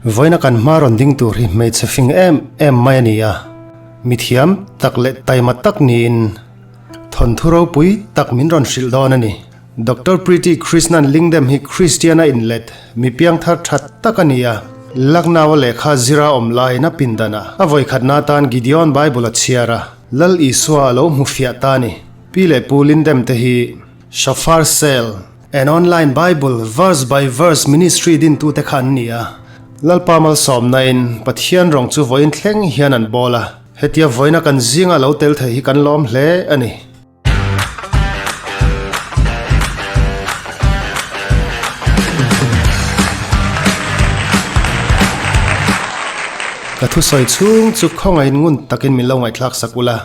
Vawiina kan hma rawn ding tur hi hmeichhe fing em em mai a ni a, mithiam tak leh taima tak niin thawnthu ropui tak min rawn hrilh dawn a ni. Doctor Preeti Krishnan Lingdem hi Kristian a inlet mi piangthar tha tak a ni a, Lucknow-a lehkha zira awm laiin a pindanah a vawikhatna atan Gideon Bible a chhiar a, Lal Isua a lo hmu fiah ta a ni. Pi leh Pu Lindem te hi Shofar Cell, an online Bible verse by verse ministry dintute kha an ni a. Lalpa malsawmnain Pathian rawng chu vawiin thleng hian an bawl a, hetia vawiina kan zinga lo tel thei hi kan lawm hle a ni. Ka thusawi chhung chu khawngaihin ngun takin min lo ngaihthlak sak ula.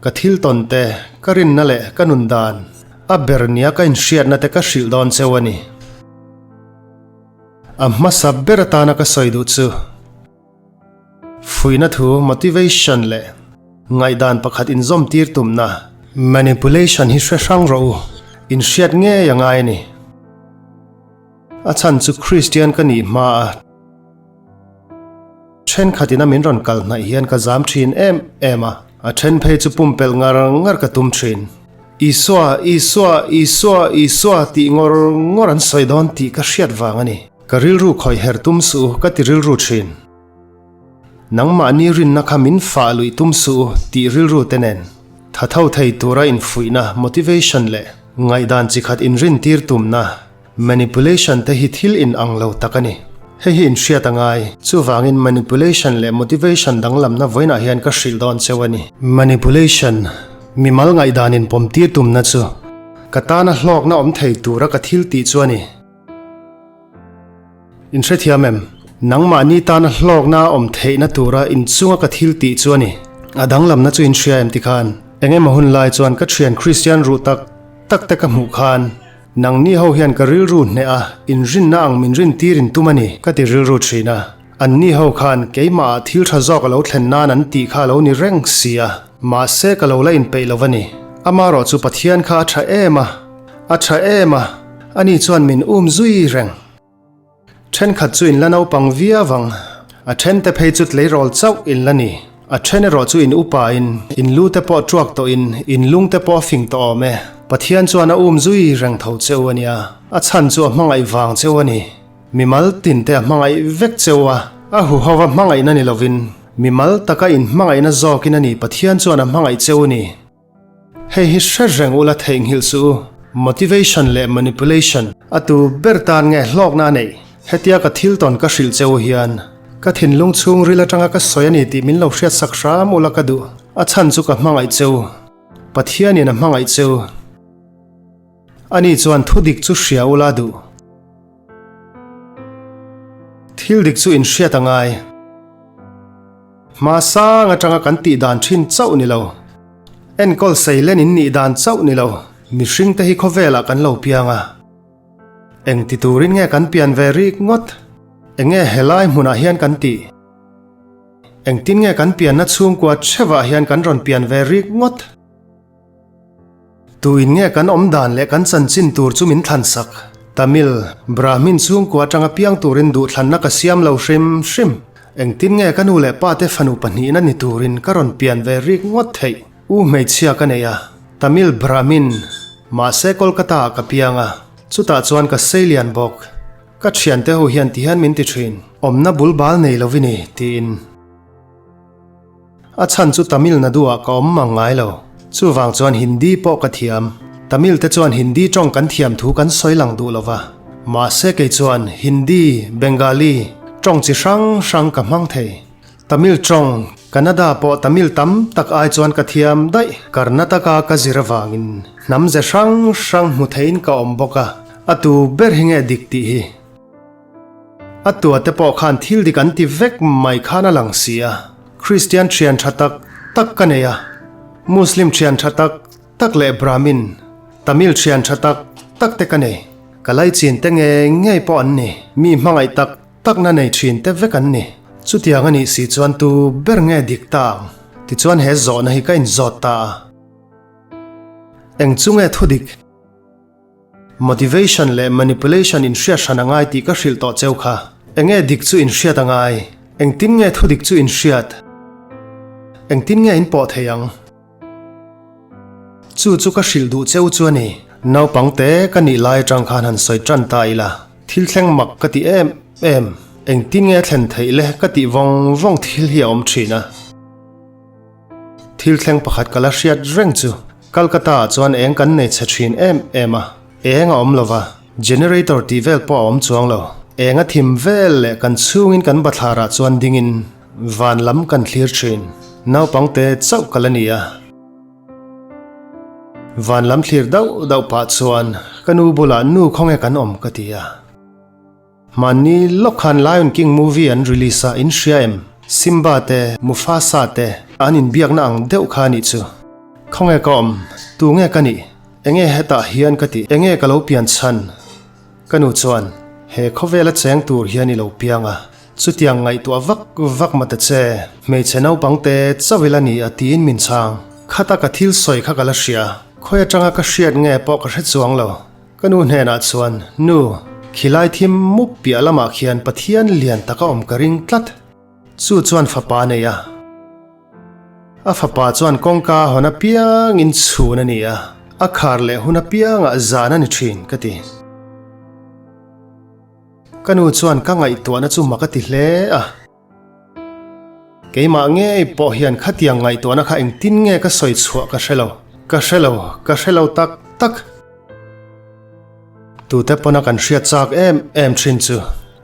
Ka thil tawn te, ka rinna leh ka nun dan, a ber nia ka inhriatna te ka hrilh dawn cheu a ni. A hmasa ber atana ka sawi duh chu fuihna thu motivation leh ngaihdan pakhat inzawm tir tumna manipulation hi hre hrang rawh u, inhriat ngei a ngai a ni. A chhan chu Kristian ka nih hma a. Thenkhat ina min rawn kal hnaih hian ka zam thin em em a, a then phei chu pumpelh ngar ngar ka tum thin. Isua, Isua, Isua, Isua tih ngawr ngawr an sawi dawn tih ka hriat vang a ni. Ka rilru khawih her tum suh u ka ti rilru thin. Nangmahni rinna kha min fah luih tum suh u tih rilru te nen tha tho thei tura infuihna, motivation, leh ngaihdan chi khat inrintir tumna, Manipulation te hi thil in ang lo tak a ni. Hei hi inhriat a ngai. Chuvangin manipulation leh motivation danglamna vawiinah hian ka hrilh dawn cheu a ni. Manipulation, mimal ngaihdan inpawm tir tumna chu ka tana hlawkna awm thei tura ka thil tih chu a ni. Inhrethiam em? Nangmahni tana hlawkna awm theihna tura inchunga ka thil tih chu a ni. A danglamna chu inhria em tikhan eng emaw hun lai chuan ka thian Kristian ruh tak tak te ka hmuh khan, Nangni ho hian ka rilru hneh a, inrinna ang min rin tir in tum a ni, ka ti rilru thin a. Anni ho khan keimah ah thil tha zawk a lo thlen nan an tih kha a lo ni reng si a, mahse ka lo la inpeih lo a ni. Amarawh chu Pathian kha a tha em a, a tha em a, ani chuan min um zui reng. Thenkhat chu in la naupang viau ang, a thente phei chu tleirawl chauh in la ni. A then erawh chu in upa in, in lu te pawh tuak tawh in, in lung te pawh a fing tawh awm e. Pathian chuan a um zui reng tho cheu a nia, a chhan chu a hmangaih vang cheu a ni. Mimal tin te a hmangaih vek cheu a, a huhova hmangaihna ni lovin, mimal taka in hmangaihna zawkin a ni Pathian chuan a hmangaih cheu a ni. Hei hi hre reng ula theihnghilh suh u. Motivation leh manipulation a tu ber tan nge hlawkna a neih? Hetia ka thil tawn ka hrilh che u hian ka thinlung chhungril atanga ka sawi a ni tih min lo hriatsak hram ula ka duh. A chhan chu ka hmangaih che u. Pathianin a hmangaih che u. Ani chuan thudik chu hria ula duh. Thil dik chu inhriat a ngai. Hma sang atanga kan tih dan thin chauh ni lo. Enkawl seilen in nih dan chauh ni lo. Mihring te hi khawvelah kan lo piang a. Eng ti turin nge kan pian ve rik ngawt? Enge helai hmunah hian kan tih? Engtin nge kan pianna chhungkua theuhah hian kan rawn pian ve rik ngawt? Tuin nge kan awm dan leh kan chanchin tur chu min thlan sak? Tamil, Brahmin chhungkua atanga piang turin duhthlanna ka siam lo hrim hrim. Engtin nge ka nu leh pa te fanu pahnihna ni turin ka rawn pian ve rik ngawt theih? U hmeichhia ka nei a, Tamil Brahmin, mahse Kolkata ah ka piang a, chutah chuan ka seilian bawk. Ka thiante ho hian tihian min ti thin, awmna bul bal nei lovin i, tiin. A chhan chu Tamil Nadu ah ka awm mang ngai lo. Chuvang chuan Hindi pawh ka thiam. Tamil te chuan Hindi tawng kan thiam thu kan sawi lang duh lo va. Mahse kei chuan Hindi, Bengali, tawng chi hrang hrang ka hmang thei. Tamil tawng, Kannada pawh Tamil tam tak ai chuan ka thiam daih. Karnataka ka zir avangin hnam ze hrang hrang hmu theiin ka awm bawk a, a tu ber hi nge dik tih hi. A tuate pawh khan thil dik an ti vek mai khan a lang si a, Kristian thian tha tak tak ka nei a, Muslim thian tha tak tak leh Brahmin, Tamil thian tha tak tak te ka nei. Ka laichin te ngei ngei pawh an ni, mi hmangaih tak takna nei thin te vek an ni. Chutiang a nih si chuan tu ber nge dik ta ang? Tichuan he zawhna hi ka inzawt ta a. Eng chu nge thudik? Motivation leh manipulation in hriat hran a ngai tih ka hrilh tawh cheu kha. Enge dik chu in hriat a ngai? Engtin nge thu dik chu in hriat? Engtin nge in pawh thei ang? Chu chu ka hrilh duh cheu chu a ni. Naupang te ka nih lai atang khan han sawi tan ta ila, thil thleng mak ka ti em em, engtin nge thlen theih le ka tih vawng vawng thil hi a awm thin a. Thil thleng pakhat ka la hriat reng chu Calcutta ah chuan eng kan nei chhe thin em em a, eng a awm lo va, generator tih vel pawh a awm chuang lo. Eng a thim vel leh kan chhungin kan bathlar ah chuan dingin van lam kan thlir thin. Naupang te chauh ka la ni a. Van lam thlir dauh dauh pah chuan ka nu bulah nu khawnge kan awm ka ti a. Mahni lawk khan Lion King movie an release a, in hria em? Simba te, Mufasa te an inbiakna ang deuh kha anih chu. Khawnge ka awm? Tu nge ka nih? Enge hetah hian ka tih? Enge ka lo pian chhan? Ka nu chuan, He khawvela cheng tur hian i lo piang a, chutiang ngaihtuah vak vak ma ta che, hmeichhe naupang te chauh ila ni a tiin min chhang. Khata ka thil sawi kha ka la hria, khawi atanga ka hriat nge pawh ka hre chuang lo. Ka nu hnenah chuan, Nu, khilai thim mup piah lamah khian Pathian lian taka awm ka ring tlat. Chu chuan fapa a nei a. A fapa chuan kawngka hawn apiangin chhun a ni a, a khar leh hun apiangah zan a ni thin, ka ti. Ka nu chuan ka ngaihtuahna chu mak a ti hle a. Keimah ngei pawh hian khatiang ngaihtuahna kha engtin nge ka sawi chhuah ka hre lo. Ka hre lo, ka hre lo tak tak. Tute pawna kan hriat chak em em thin chu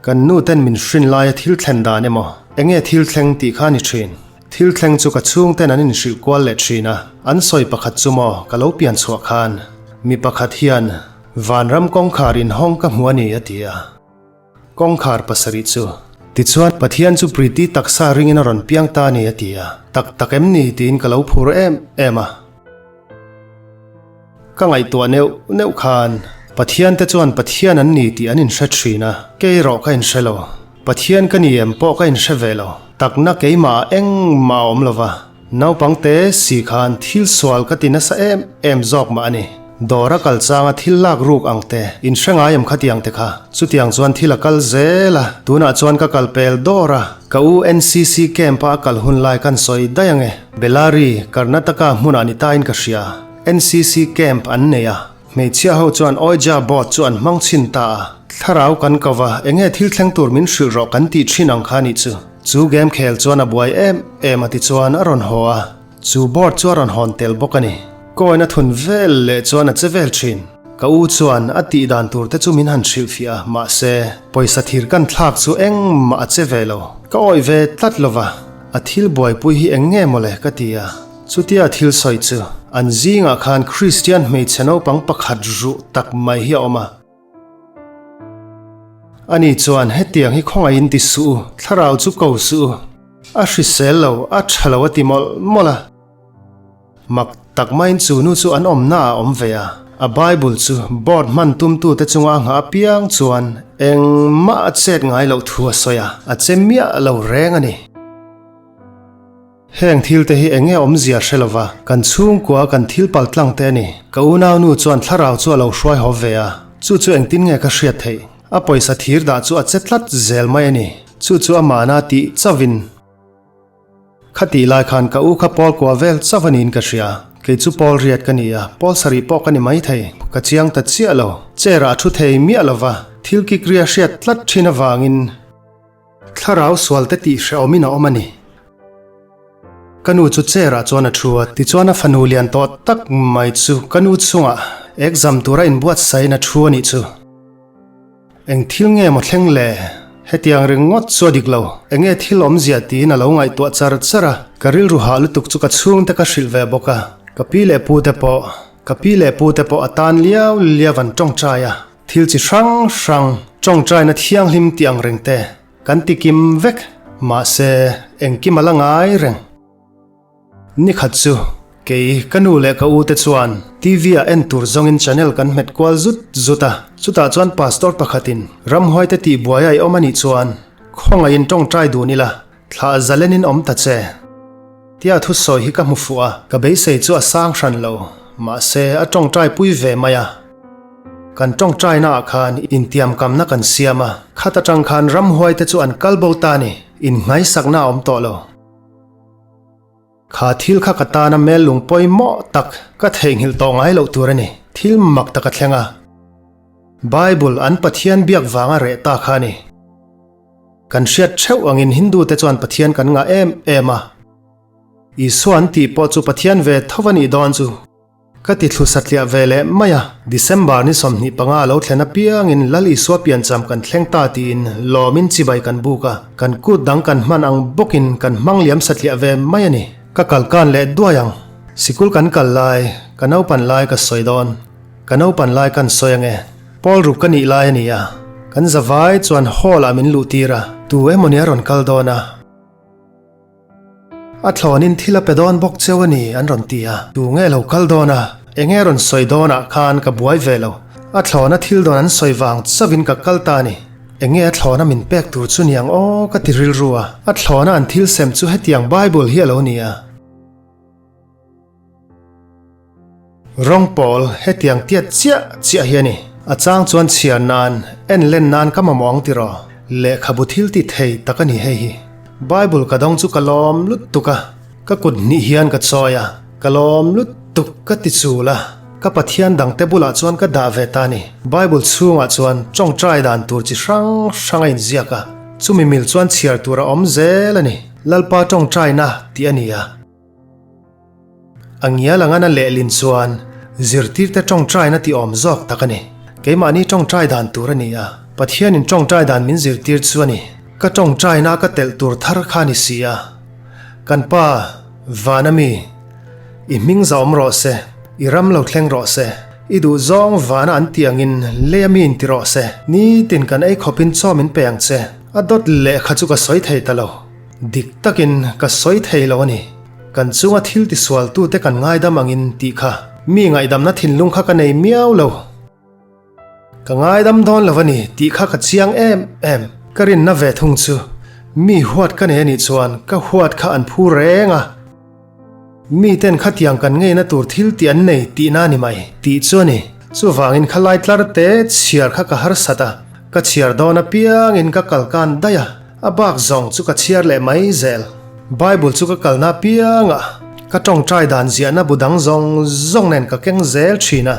kan nu ten min hrin laia thil thlen dan emaw, enge thil thleng tih kha a ni thin. Thil thleng chu ka chhungten an inhrilh kual leh thin a, an sawi pakhat chu maw ka lo pian chhuah khan mi pakhat hian vanram kawngkhar inhawng ka hmu a ni a ti a. Kawngkhar pasarih chu. Tichuan, Pathian chu Priti taksa ringin a rawn piang ta a ni a ti a. Tak tak em ni tiin ka lo phur em em a. Ka ngaihtuah neuh neuh khan, Pathian te chuan Pathian an ni tih an inhre thin a, kei erawh ka inhre lo. Pathian ka ni em pawh ka inhre ve lo. Takna keimah ah engmah a awm lo va. Naupang te si khan thil sual ka ti nasa em em zawk mah a ni. Dawr a kal changa thil lak ruk ang te, in hre ngai em khatiang te kha? Chutiang chuan thil a kal zel a, tunah chuan ka kal pel dawr a, ka u NCC camp a a kal hun lai kan sawi daih ang e. Bellary, Karnataka hmunah ni tain ka hria. NCC camp an nei a. Hmeichhia ho chuan Ouija board chu an hmang chhin ta a, thlarau kan ko va, enge thil thleng tur min hrilh rawh kan tih thin ang kha nih chu. Chu game khel chuan a buai em em a ti chuan a rawn haw a, chu board chu a rawn hawn tel bawk a ni. Coin a thun vel leh chuan a che vel thin. Ka u chuan a tih dan tur te chu min han hrilhfiah a, mahse, pawisa thir kan thlak chu engmah a che ve lo. Ka awih ve tlat lo va, a thil buaipui hi eng nge mawle ka ti a. Chutia thil sawi chu an zingah khan Kristian hmeichhe naupang pakhat ruh tak mai hi a awm a. Ani chuan hetiang hi khawngaihin ti suh u, thlarau chu ko suh u, a hrisel lo, a tha lo a ti mawlh mawlh a. Mak tak maiin chu nu chu an awmna ah a awm ve a, a Bible chu board hman tumtute chunga a nghah apiang chuan engmah a chet ngai loh thu a sawi a, a che miah lo reng a ni. Heng thil te hi eng nge awmzia hre lova, kan chhungkua kan thil pal tlang te a ni. Ka unaunu chuan thlarau chu a lo hruai haw ve a, chu chu engtin nge ka hriat theih? A pawisa thir dah chu a che tlat zel mai a ni. Chu chu amahna tih chauhin. Khatih lai khan ka u kha pawl kua vel chauh a niin ka hria. Kei chu pawl riat ka ni a, pawl sarih pawh ka ni maithei. Ka chiang ta chiah lo. Chair ah a thu thei miah lova, thil kikria hriat tlat thin avangin. Thlarau sualte tih hrehawmin a awm a ni. Ka nu chu chair ah chuan a thu a, tichuan a fanu lian tawh tak mai chu ka nu chungah exam tura inbuatsain a thu a nih chu. Eng thil nge maw thleng le? Hetiang ringawt chu a dik lo. Eng nge thil awmzia tiin a lo ngaihtuah char char a, ka rilru hah lutuk chu ka chhungte ka hrilh ve bawk a, ka pi leh pu te pawh, ka pi leh pu te pawh a tan liau liau an tawngtai a. Thil chi hrang hrang, tawngtaina thianghlim tih ang reng te kan ti kim vek, mahse engkim a la ngai reng. Nikhat chu kei ka nu leh ka u te chuan TV ah en tur zawngin channel kan hmet kual zut zut a, chutah chuan pastor pakhatin ramhuai te tih buai a i awm a nih chuan khawngaihin tawngtai dun ila, Thlah zalenin awm ta che. Tia thusawi hi ka hmu fuh a, ka beisei chu a sang hran lo, mahse a tawngtai pui ve mai a. Kan tawngtaina ah khan intiamkamna kan siam a, khat atang khan ramhuai te chu an kal bo ta a ni, innghaisakna a awm tawh lo. Kha thil kha ka tana mel lung pawimawh tak ka theihnghilh tawh ngai loh tur a ni, thil mak tak a thleng a. Bible an Pathian biak vanga reh ta kha a ni. Kan hriat theuh angin Hindu te chuan Pathian kan ngah em em a. Isua an tih pawh chu Pathian ve tho a nih dawn chu. Ka ti thlu satliah ve leh mai a, December ni 25 a lo thlen apiangin Lal Isua piancham kan thleng ta tiin lawmin chibai kan buk a, kan kut dang kan hman ang bawkin kan hmang liam satliah ve mai a ni. Ka kal kan leh duai ang. Sikul kan kal lai, ka naupan lai ka sawi dawn. Ka naupan lai kan sawi ange. Pawl ruk ka nih lai a ni a, kan zavai chuan hall ah min luh tir a, tu emawni a rawn kal dawn a. A thlawnin thil a pe dawn bawk cheu a ni an rawn ti a, tu nge lo kal dawn a, enge rawn sawi dawnah khan ka buai ve lo. A thlawna thil dawn an sawi vang chauhin ka kal ta a ni. Enge a thlawna min pek tur chu niang aw ka ti rilru a, a thlawna an thil sem chu hetiang Bible hi a lo ni a. Rawng pawl hetiang tiat chiah chiah hi a ni. A chang chuan chhiar nan, en len nan ka mamawh ang tiraw? Lehkhabu thil ti thei tak a ni hei hi. Bible ka dawng chu ka lawm lutuk a, ka kut hnih hian ka chawi a, ka lawm lutuk ka ti chul a, ka Pathian dangte bulah chuan ka dah ve ta a ni. Bible chhungah chuan tawngtai dan tur chi hrang hrang a inziak a, chumi mil chuan chhiar tur a awm zel a ni. Lalpa tawngtaina tih a ni a. A ngial anga na lehlin chuan zirtirte tawngtaina tih awm zawk tak a ni. Keimahni tawngtai dan tur a ni a, Pathianin tawngtai dan min zirtir chu a ni. Ka tawngtaina ka telh tur thar kha a ni si a. Kan Pa, Vana mi, i hming zahawm rawh se, i ram lo thleng rawh se, i duh zawng vana an tih angin leia mi inti rawh se, nitin kan ei khawpin chaw min pe ang che. A dawt lehkha chu ka sawi thei ta lo. Dik takin ka sawi thei lo a ni. Kan chunga thil tisualtute kan ngaidam angin tih kha mi ngaihdamna thinlung kha ka nei miau lo. Ka ngaidam dawn lo a ni tih kha ka chiang em em. Ka rinna ve thung chu mi huat ka nei a nih chuan ka huat kha an phu reng a. Miten khatiang kan ngeina tur thil tih an nei tihna a ni mai tih chu a ni. Chuvangin khalai tlar te chhiar kha ka harsat a, ka chhiar dawn apiangin ka kalkan daih a. A bak zawng chu ka chhiar leh mai zel. Bible chu ka kalna apiangah ka tawngtai dan ziahna bu dang zawng zawng nen ka keng zel thin a.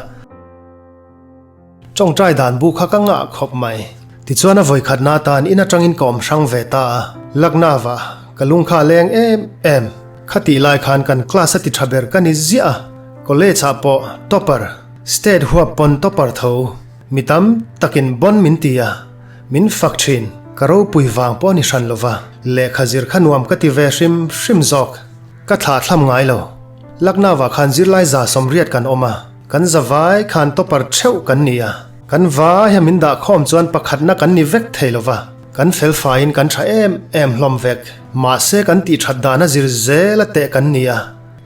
Tawngtai dan bu kha ka ngah khawp mai. Tichuan a vawikhatna atan in atangin ka awm hrang ve ta a. Laknava ka lung kha a leng em em. Khatih lai khan kan class a ti tha ber ka ni ziah a. College ah pawh topper, state huap pawn topper tho. Mi tam takin bon min ti a. Min fak thin, ka ropui vang pawh a ni hran lova, lehkha zir kha nuam ka ti ve hrim hrim zawk. Ka thlah thlam ngai lo. Laknava khan zirlai 180 kan awm a, kan zavai khan topper theuh kan ni a, kan vai a min dah khawm chuan pakhatna kan ni vek thei lova, kan fel faiin kan tha em em hlawm vek. Mahse kan tih that dana zir zel a teh kan ni a.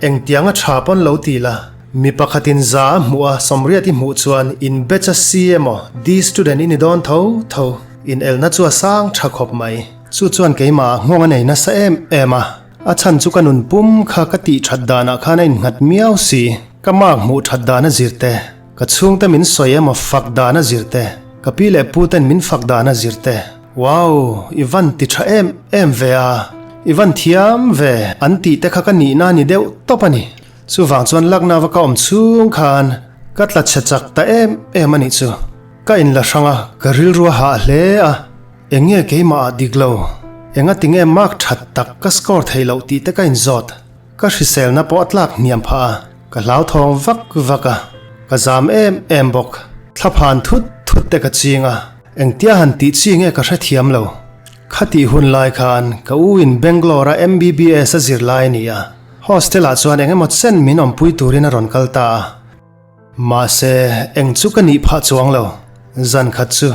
Engtianga tha pawn lo ti la, mi pakhatin za a hmuh a 80 i hmuh chuan in batch a C emaw D student i ni dawn tho tho. Inelna chu a sang tha khawp mai. Chu chuan keimah ah nghawng a nei nasa em em a, a chhan chu ka nun pum kha ka tih that danah khan a innghat miau si. Ka mark hmuh that dan a zir te, ka chhungte min sawi emaw fak dan a zir te, ka pi leh pu ten min fak dan a zir te. Wow, i van ti tha em em ve a, i van thiam ve an tih te kha ka nihna a ni deuh tawp a ni. Chuvang chuan lakna va ka awm chhung khan ka tla chhe chak ta em em a nih chu. Ka inla hrang a, ka rilru a hah hle a, eng nge keimah ah dik lo, enga tinge mark that tak ka score theih loh tih te ka inzawt. Ka hriselna pawh a tlak hniam phah a, ka hlauthawng vak vak a, ka zam em em bawk. Thlaphan thut thut te ka ching a. Engtia han tih chi nge ka hrethiam lo. Khatih hun lai khan ka u in Bangalore a MBBS a zir lai a ni a, hostel ah chuan eng emaw chen min awmpui turin a rawn kal ta a. Mahse, eng chu ka nih phah chuang lo. Zan khat chu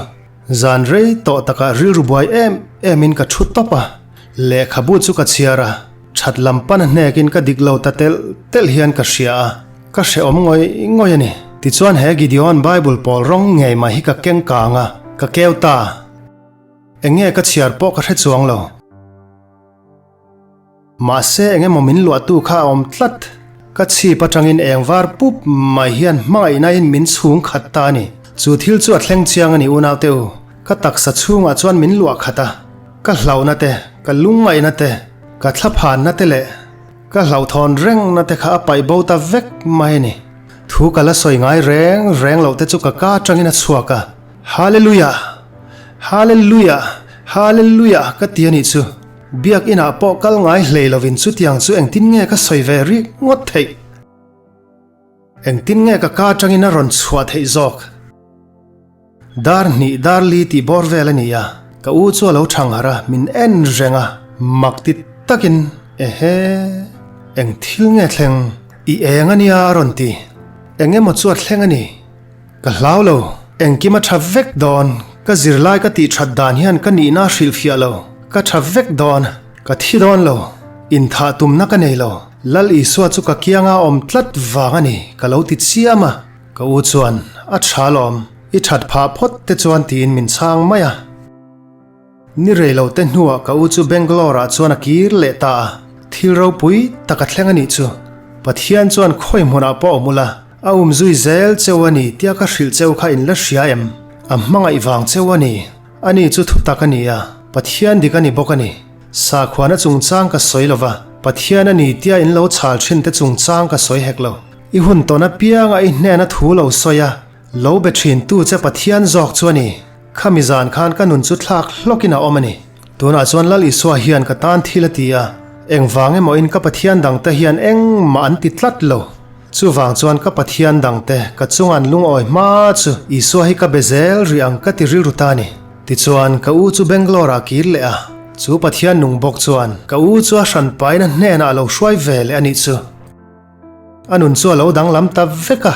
zan rei tawh takah rilru buai em em in ka thu tawp a, lehkhabu chu ka chhiar a, that lam pan a hnekin ka dik lo ta telh telh hian ka hria a. Ka hrehawm ngawih ngawih a ni. Tichuan he Gideon Bible pawl rawng ngei mai hi ka keng kang a, ka keu ta. Eng nge ka chhiar pawh ka hre chuang lo. Mahse eng emaw min luahtu kha a awm tlat. Ka chhip atangin eng var pup mai hian hmangaihnain min chhung khat ta a ni. Chu thil chu a thleng chiang a ni unaute u, ka taksa chhungah chuan min luah khat a, ka hlauhna te, ka lungngaihna te, ka thlaphanna te leh ka hlauhthawn rengna te kha a paih bo ta vek mai a ni. Thu ka la sawi ngai reng reng loh te chu ka ka atangin a chhuak a, Hallelujah! Hallelujah! Hallelujah! ka ti a nih chu. Biakinah pawh kal ngai hlei lovin chutiang chu engtin nge ka sawi ve rik ngawt theih? Engtin nge ka ka atangin a rawn chhuah theih zawk? Dar hnih dar li tih bawr vel a ni a, ka u chu a lo thang harh a, min en reng a, mak ti takin, Ehe, eng thil nge thleng? I eng a nia a rawn ti. Eng emaw chu a thleng a ni. Ka hlau lo, engkim a tha vek dawn, ka zirlai ka tih that dan hian ka nihna a hrilhfiah lo, ka tha vek dawn, ka thi dawn lo, inthah tumna ka nei lo, Lal Isua chu ka kianga awm tlat vang a ni ka lo ti chiam a, ka u chuan a tha lawm, i that phah phawt te chuan tiin min chhang mai a. Ni rei lo te hnuah ka u chu Bangalore ah chuan a kir leh ta a, thil ropui tak a thleng a nih chu. Pathian chuan khawi hmunah pawh awm ula, a um zui zel cheu a ni tia ka hrilh cheu kha in la hria em? A hmangaih vang cheu a ni. Ani chu thutak a ni a, Pathian dik a ni bawk a ni. Sakhuana chungchang ka sawi lo va, Pathian a ni tia in lo chhal thin te chungchang ka sawi hek lo. I hun tawn apianga i hnena thu lo sawi a, lo be thin tu che Pathian zawk chu a ni. Khami zan khan ka nun chu thlak hlawkin a awm a ni. Tunah chuan Lal Isua hian ka tan thil a ti a, engvang emawin ka Pathian dangte hian engmah an ti tlat lo. Chuvang chuan ka Pathian dangte ka chunga an lungawi hma chu Isua hi ka be zel rih ang ka ti rilru ta a ni. Tichuan ka u chu Bangalore ah kir leh a, chu Pathian nung bawk chuan ka u chu a hranpain a hnenah a lo hruai ve leh a nih chu. A nun chu a lo danglam ta vek a.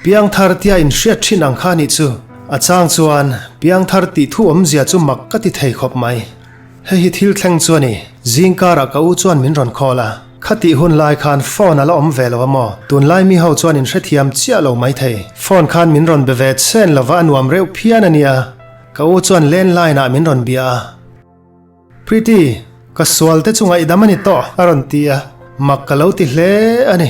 Piangthar tia inhriat thin ang kha nih chu. A chang chuan Piangthar tih thu awmzia chu mak ka ti thei khawp mai. Hei hi thil thleng chu a ni. Zing karah ka u chuan min rawn call a. Khatih hun lai khan phone a la awm ve lo a maw? Tunlai mi ho chuan inhrethiam chiah lo mai thei. Phone khan min rawn be ve chen lova a nuam reuh phian a nia. Ka u chuan landline ah min rawn bia a. Priti, ka sual te chu ngaihdam a ni tawh, a rawn ti a. Mak ka lo ti hle a ni.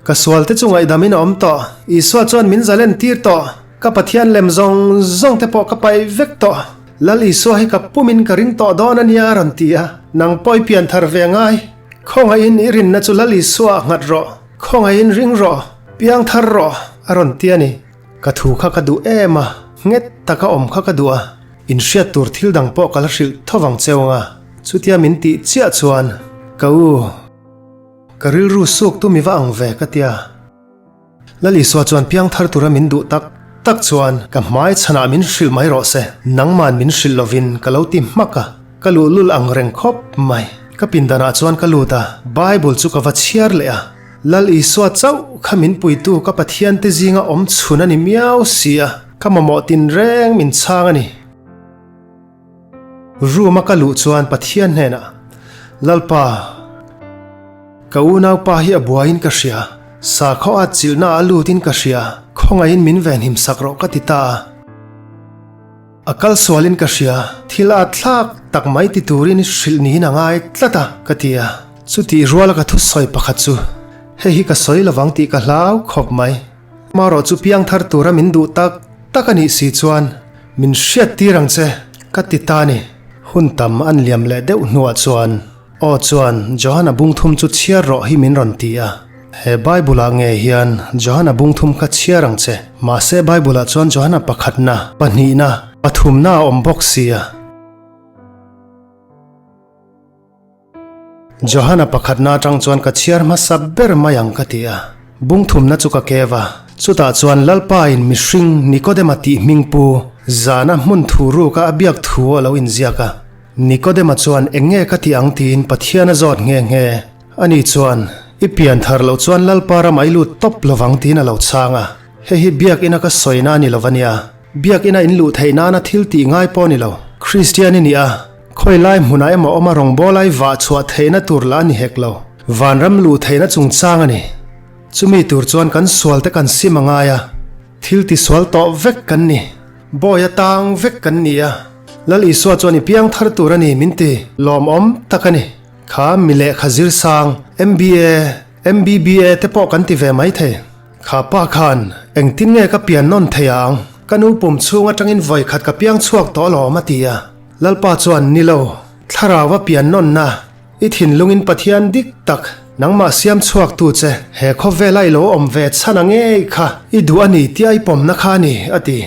Ka sual te chu ngaihdamin a awm tawh. Isua chuan min zalen tir tawh. Ka Pathian lem zawng zawng te pawh ka paih vek tawh. Lal Isua hi ka pumin ka ring tawh dawn a nia, a rawn ti a. Nang pawh i pian thar ve ngai. Khawngaihin i rinna chu Lal Isua ah nghat rawh. Khawngaihin ring rawh. Piang thar rawh, a rawn ti a ni. Ka thu kha ka duh em a, nghet taka awm kha ka duh a. Inhriat tur thil dang pawh ka la hrilh tho vang cheu anga, chutia min tih chiah chuan ka u, ka rilru suk tu mi va ang ve ka tia. Lal Isua chuan piang thar tura min duh tak tak chuan ka hmai chhanah min hrilh mai rawh se, nangman min hrilh lovin ka lo ti hmak a, ka luhlul ang reng khawp mai. Ka pindanah chuan ka lut a, Bible chu ka va chhiar leh a, Lal Isua chauh kha min puitu ka Pathian te zinga awm chhun a ni miau si a. Ka mamawh tinreng min chhang a ni. Room a ka luh chuan Pathian hnenah, Lalpa, ka unaupa hi a buaiin ka hria, sakhaw at chilhna a lutin ka hria, khawngaihin min venhim sak rawh ka ti ta a. A kal sualin ka hria, thil at thlak tak mai ti turin hrilh niin a ngai tlat a, ka ti a. Chutih ruala ka thusawi pakhat chu, hei hi ka sawi lovang tih ka hlau khawp mai. Marawh chu piangthar tura min duh tak tak a nih si chuan min hriat tir ang che ka ti ta ni. Hun tam an liam leh deuh hnuah chuan aw chuan Johana bungthum chu chhiar rawh hi min rawn ti a. He Bible-ah nge hian Johana bungthum kha chhiar ang che. Mahse Bible-ah chuan Johana pakhatna, pahnihna, pathumna a awm bawk si a. Johana pakhatna atang chuan ka chhiar hmasa ber mai ang ka ti a, bungthumna chu ka kev a, chutah chuan Lalpa in mihring Nikodema tih hming pu zana hmun thu ruka a biak thu a lo inziak a. Nikodema chuan eng nge ka tih ang tiin Pathian a zawt nghe nghe. Ani chuan, I pian thar loh chuan Lalpa ramah i lut tawp lovang tiin a lo chhang a. Hei hi biakina ka sawina a ni lo ania. Biakina in luh theih nana thil tih ngai pawh a ni lo. Kristian i nih a, khawi lai hmunah emaw awma rawngbâwl ai vah chhuah theihna tur lah a ni hek lo. Vanram luh theihna chungchang a ni. Chumi tur chuan kan sualte kan sim a ngai a, thil tisual tawh vek kan ni. Bawi a tang vek kan ni a, Lal Isua chuan i piang thar tur a ni min ti lawmawm tak a ni. Kha mi lehkha zir sang, MBA, MBBA te pawh kan ti ve mai thei. Kha pa khan. Engtin nge ka pian nawn thei ang? Ka nu pum chhung atangin vawi khat ka piang chhuak tawh alawm a ti a. Lalpa chuan, Ni lo, thlarau a pian nawnna, i thinlungin Pathian dik tak, nangmah siam chhuaktu che, he khawvela i lo awm ve chhan a ngei kha i duh a ni tia i pawmna kha a ni, a ti.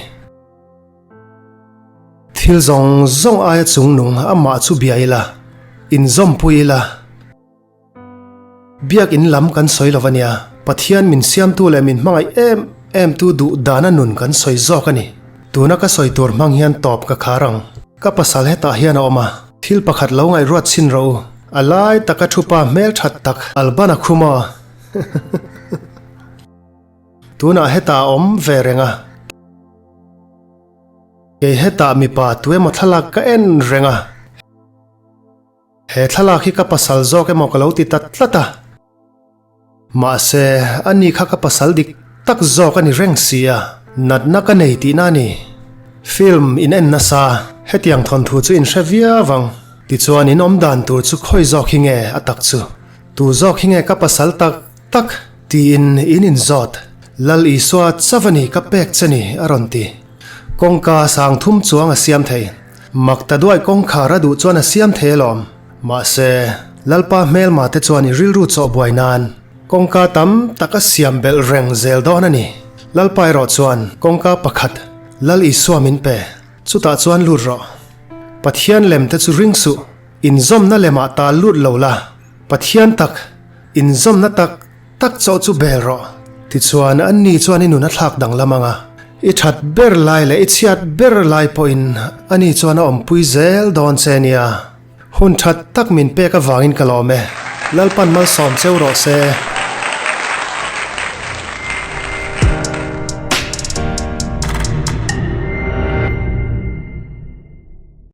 Thil zawng zawng aia chungnung amah chu bia ila, inzawmpui ila. Biakinn lam kan sawi lo ania, Pathian min siamtu leh min hmangaih em em tu duh dana nun kan sawi zawk a ni. Tuna ka sawi tur hmang hian tawp ka khar ang. Ka pasal hetah hian a awm a, thil pakhat lo ngaihruat chhin rawh u. A lai taka thu pa hmelthat tak Alban a khum a. Tunah hetah a awm ve reng a. Kei hetah mipa tuemaw thlalak ka en reng a. He thlalak hi ka pasal zawk emaw ka lo ti ta tlat a. Mahse, ani kha ka pasal dik tak zawk a ni reng si a, natna ka nei tihna a ni. Film in en nasa, hetiang thawnthu chu in hre viau ang. Tichuan in awm dan tur chu khawi zawk hi nge a tak chu? Tu zawk hi nge ka pasal tak tak? Tiin in inzawt. Lal Isua chauh a ni ka pek che ni a rawn ti. Kawngka sang thum chuang a siam thei. Mak ta duai kawngkhar a duh chuan a siam thei alawm. Mahse, Lalpa hmelma te chuan i rilru chawh buai nan kawngka tam tak a siam belh reng zel dawn a ni. Lalpa erawh chuan kawngka pakhat Lal Isua min pe, chutah chuan lut rawh. Pathian lem te chu ring suh, inzawmna lemah ta lut lo la, Pathian tak, inzawmna tak, Tak chauh chu bel rawh. Tichuan, anni chuan i nun a thlak danglam ang a, i that ber lai leh i chhiat ber lai pawhin ani chuan a awmpui zel dawn che nia. Hun that tak min pek avangin ka lawm e. Lalpan malsawm cheu rawh se.